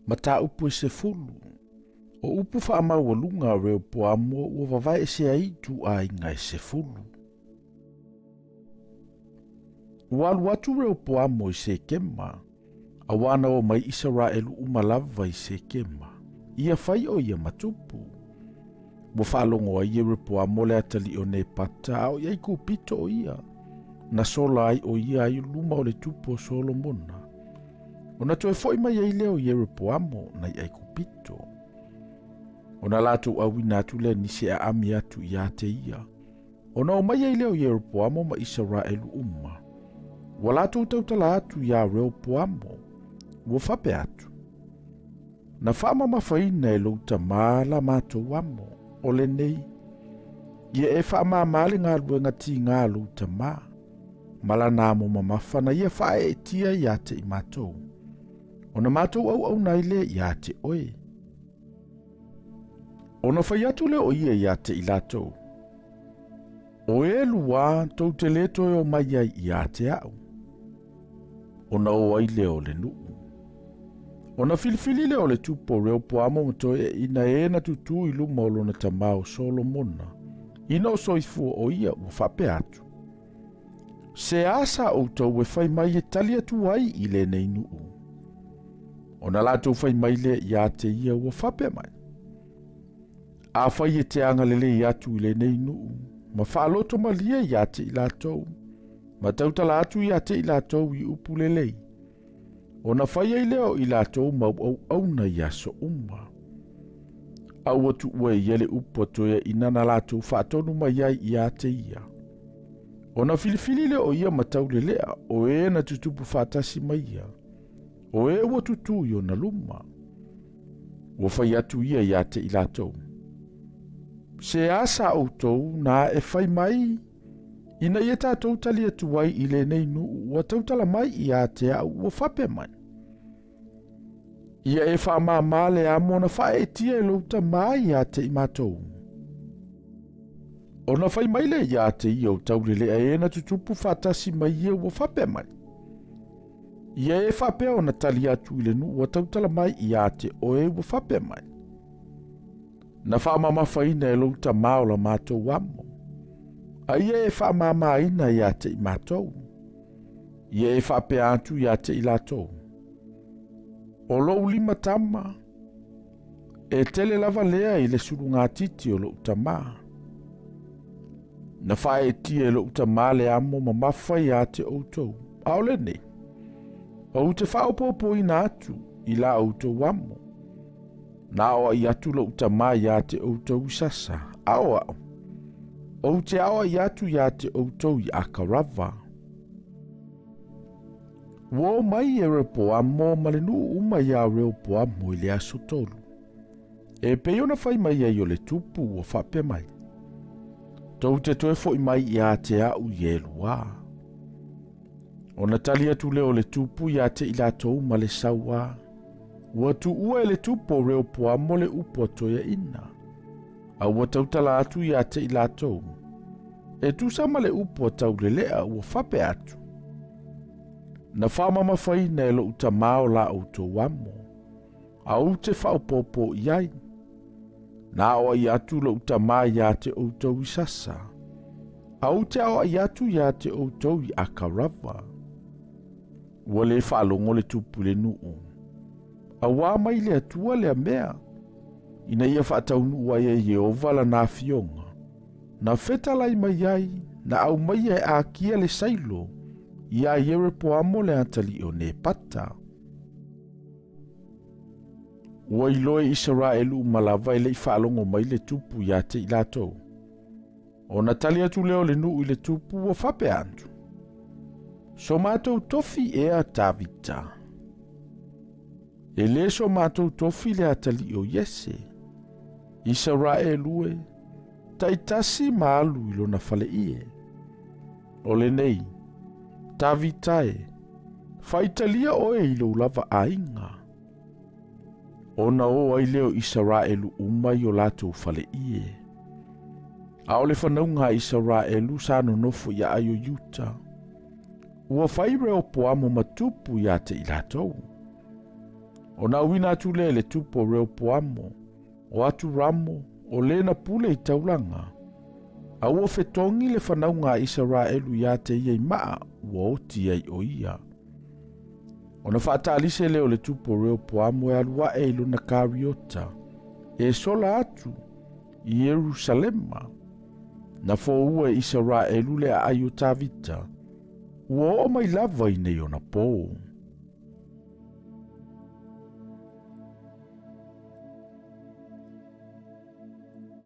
Mataupu e 10. O upu faamaualuga a Reopoamo ua vavaeese ai ituaiga e 10. Ua alu atu Reopoamo i Sekema, auā na o mai Isaraelu uma lava i Sekema, ia fai o ia ma tupu. Ua faalogo ai Ieropoamo le atalii o Nepata a o i Aikupito o ia, na sola ai o ia ai luma o le tupu o Solomona. Ona toe foʻi mai ai lea o Ieropoamo nai Aikupito. Ona latou auina atu lea nisi e aami atu ia te ia. Ona o mai ai lea o Ieropoamo ma Isaraelu uma. Ua latou tautala atu iā Reopoamo, ua faapea atu, Na faamamafaina e lou tamā la matou amo, o lenei, ia e faamāmā le galuega tigā a lou tamā, ma lana amo mamafa na ia faaeetia iā te i matou, ona matou auauna ai lea iā te oe. Ona fai atu lea o ia iā te i latou, O e luā tou te lē toe o mai ai iā te a'u. Ona o ai lea o le nuu. Ona filifili lea o le tupu o Reopoamo ma toeaiina e na tutū i luma o lona tamā o Solomona, ina o soifua o ia ua faapea atu, Se a sa outou e fai mai e tali atu ai i lenei nuu? Ona latou fai mai lea iā te ia ua faapea mai, Afai e te agalelei atu i lenei nuu, ma faaloto malie iā te i latou, ma tautala atu iā te i latou i upu lelei, ona fai ai lea o i latou mau auauna i aso uma. A ua tuua e ia le upu a toeaiina na latou faatonu mai ai iā te ia. Ona filifili lea o ia ma taulelea o e na tutupu faatasi ma ia, o e ua tutū i ona luma. Ua fai atu ia iā te i latou, Se a sa outou na e fai mai ina ia tatou tali atu ai i lenei nuu ua tautala mai iā te a'u ua faapea mai, Ia e faamāmā le amo na faaeetia e lou tamā iā te i matou? Ona fai mai lea iā te ia o taulelea e na tutupu faatasi mai ia ua faapea mai, Ia e faapea ona tali atu i le nuu ua tautala mai iā te oe ua faapea mai, Na faamamafaina e lou tamā o la matou amo, a ia e faamāmāina iā te i matou. Ia e faapea atu iā te i latou, O lou lima tama, e tele lava lea i le sulugatiti o lou tamā. Na faaeetia e lou tamā le amo mamafa iā te outou, a o lenei, ou te faaopoopoina atu i la outou amo. Na aoai atu lou tamā iā te outou i sasa, a o a'u, ou te aoai atu iā te outou i Akarava. Ua o mai Ieropoamo ma le nuu uma iā Reopoamo i le aso tolu. E pei ona fai mai ai o le tupu ua faapea mai, Tou te toe foʻi mai iā te a'u i e luā. Ona tali atu lea o le tupu iā te i latou ma le sauā, Ua tuua e le tupu o Reopoamo le upu a toeaiina, a ua tautala atu iā te i latou, E tusa ma le upu a Taulelea ua faapea atu, Na faamamafaina e lou tamā o la outou amo, a ou te faaopoopo i ai. Na aoai atu lou tamā iā te outou i sasa, a ou te aoai atu iā te outou i Akarava. Ua lē faalogo le tupu i le nuu, auā mai le Atua lea mea, ina ia faataunuu ai e Ieova lana afioga, na fetalai mai ai, na aumaia e Akia le Sailo, iā Ieropoamo le atalii o Nepata. Ua iloa e Isaraelu uma lava e le i faalogo mai le tupu iā te i latou. Ona tali atu lea o le nuu i le tupu ua faapea atu, So matou tofi ea Tavita? E lē so matou tofi le atalii o Iese. Isaraelu e, taitasi ma alu i lona faleie. O lenei, Tavita e, faitalia oe i lou lava aiga. Ona o ai lea o Isaraelu uma i o latou faleie. A o le fanauga a Isaraelu sa nonofo i aai o Iuta, ua fai Reopoamo ma tupu iā te i latou. Ona auina atu lea i le tupu o Reopoamo, o Aturamo, o le na pule i taulaga, a ua fetogi le fanauga a Isaraelu ia te ia i maa ua oti ai o ia. Ona faataalise lea o le tupu o Reopoamo e alu ae i lona kariota, e sola atu i Ierusalema. Na foua e Isaraelu le aai o Tavita, ua oo mai lava i nei ona po.